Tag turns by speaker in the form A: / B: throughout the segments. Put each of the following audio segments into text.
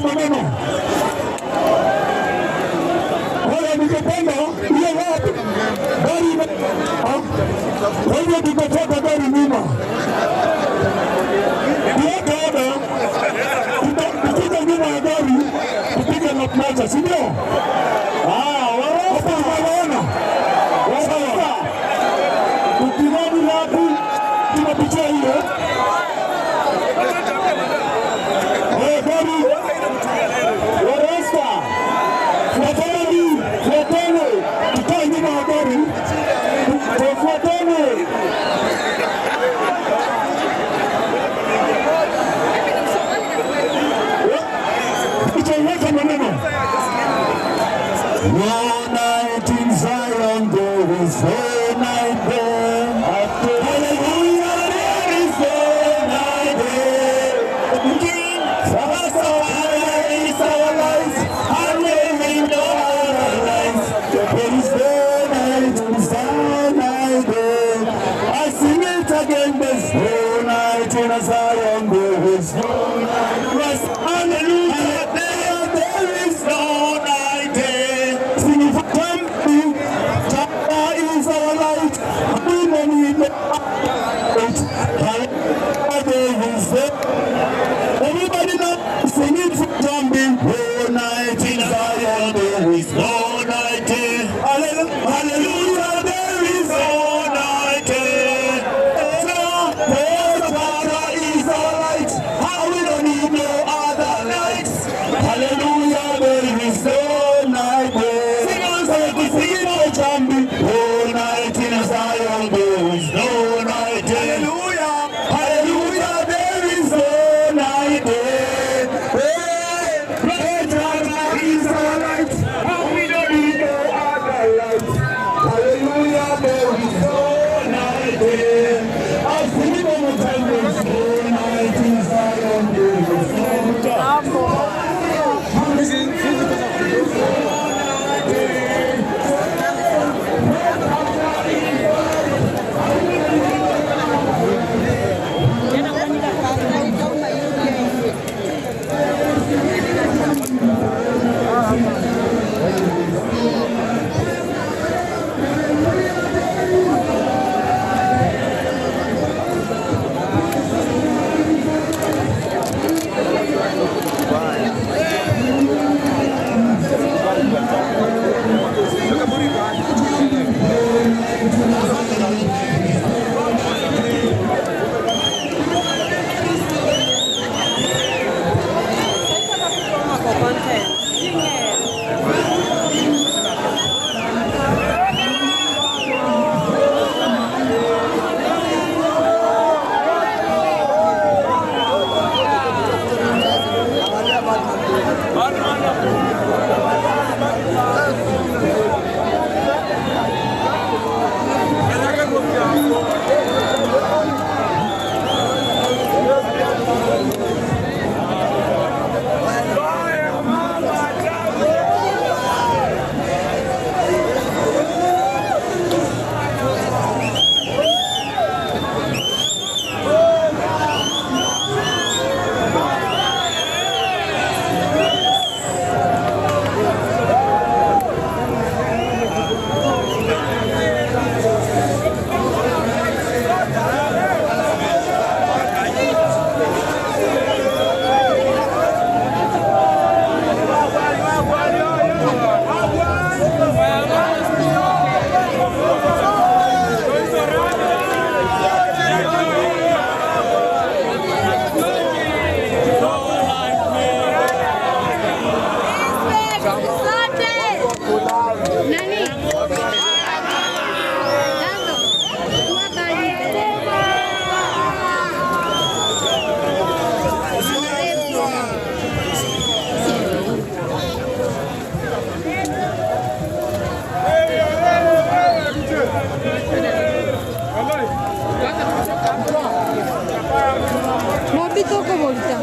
A: Maneno haya, ningependa hiyo wapi gari, kwa hivyo tutafuata gari nyuma tuweke oda, tukuje nyuma ya gari tupige lap moja, si ndio? Hapo tunaona sawa. Tukirudi lap tunapitia hiyo. Eh, gari Warasta, fuateni, fuateni, tukae nyuma ya gari, tufuateni. Tutaweka maneno. No night in Zion, there is no night there. Hallelujah, there is no night there. Father is our light, and we will know our light. There is no night in Zion there. I sing it again, there's no night in Zion, there is no night. Yes, hallelujah, there is no night there. Sing it for temple. Jah is our light. We don't need no light. Hallelujah, there is no. Everybody now sing it for jumping. No night in Zion, there is no night there. Hallelujah, hallelujah, there is no night there. So, Jah is our light. How we don't need no other lights. Hallelujah, there is no night there. Sing on, sing it for jumping. No night in Zion, there is no night there. Hallelujah, hallelujah, there is no night there. Hey, Jah is our light. And we don't need no other light. Hallelujah, there is no night there. I sing it one more time. There is no night in Zion. There is no night.
B: For content.
C: Nani? Nando. Kuwa karibu. Mobito ko bolita.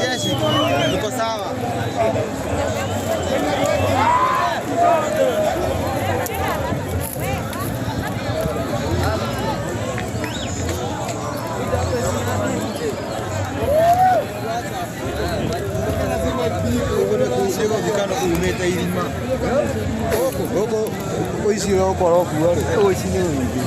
D: Jeshi tuko sawa.
A: Ũici ũgũkorwo kuo rĩ, ũici nĩ ũingĩ.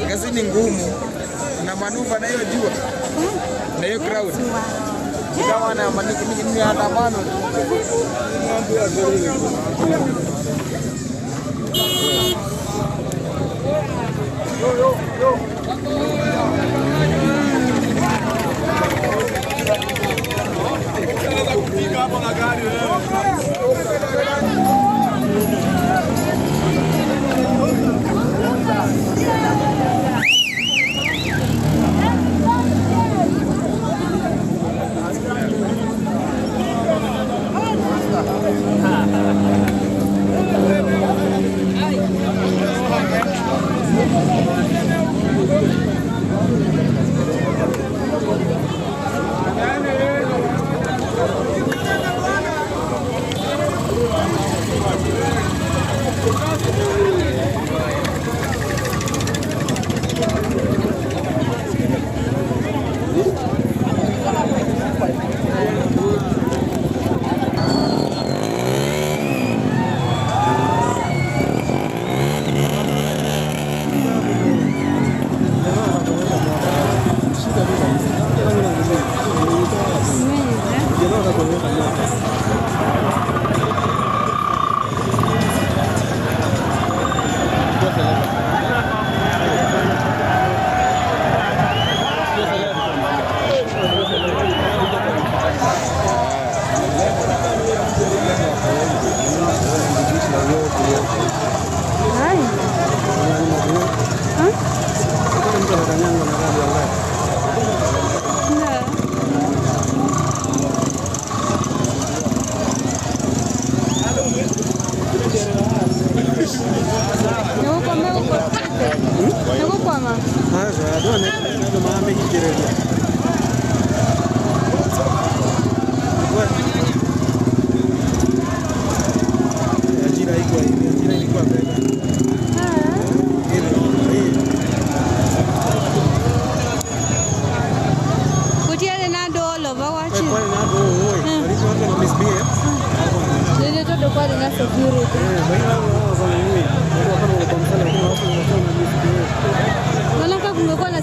D: Kazi ni ngumu na manuva na hiyo jua na hiyo crowd kama na maandamano.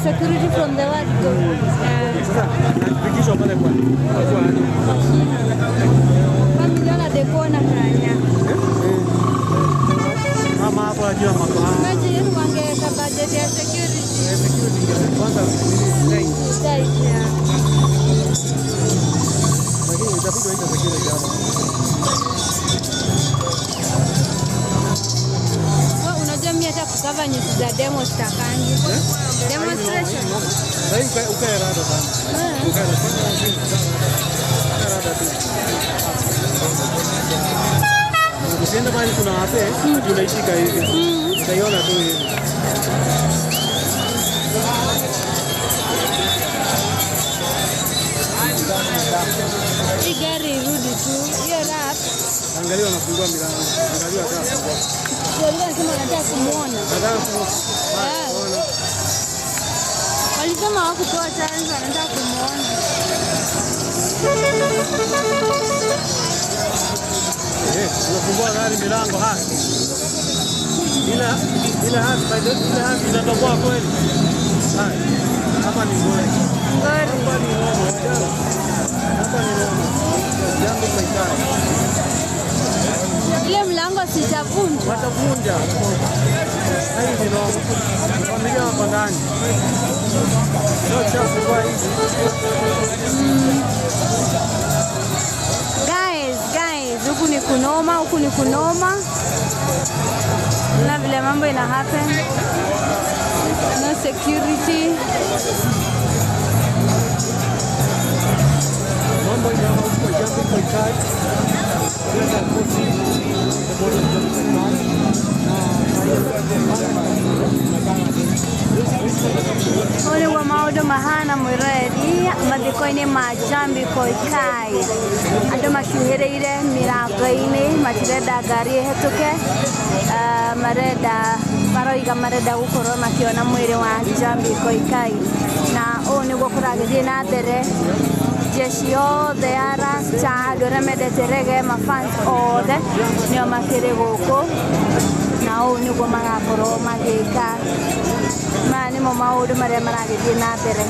C: Security from the word go.
E: Sasa nafikishwa pale kwa
C: familia na dekona kanya.
E: Mama hapo anajua mambo.
C: Imagine wangeweka budget ya security.
E: Security kwanza ni
C: tight.
E: Lakini itabidi waite security hapo.
C: Unajua mimi hata kukava news za demo sitakangi. Demonstration.
E: Sasa ukae rada sana. Ukae rada tu. Ukienda mahali kuna wazee, tunaishika hivi. Utaiona tu hivi.
C: Hii gari irudi tu. Hiyo rap.
E: Angalia wanafungua milango. Angalia hata.
C: Walikuwa wanasema wanataka kumuona.
E: Wanataka kumuona.
C: Walisema hawakupewa chance, wanataka kumuona.
E: Unafungua gari milango haya. Ila hapa ile hapa inatoboa kweli. Haya. Hapa ni ngori. Hapa ni ngori. Hapa ni ngori. Jambo kwa itara.
C: Ile mlango sitavunja.
E: Watavunja. Hii ni noma. Familia wako ndani. Sio chafu kwa hizi.
C: Guys, huku ni kunoma, huku ni kunoma. Na vile mambo ina happen. No security.
E: Mambo ina huko jambo kwa tight.
C: Ole wa maũndũ mahana mwĩroreri mathiko-inĩ ma Njambi Koikai andũ makiuhĩrĩire mĩrango-inĩ matirenda ngari ĩhetũke, marenda maroiga marenda gũkorwo makĩona mwĩrĩ wa Njambi Koikai na ũũ nĩguo kũragĩthiĩ na mbere. Jeshi yothe ya Rasta, andũ arĩa mendete reggae, mafans othe nĩo makĩrĩ gũkũ, na ũũ nĩguo marakorwo magĩka. Maya nĩmo maũndũ marĩa maragĩthiĩ na mbere.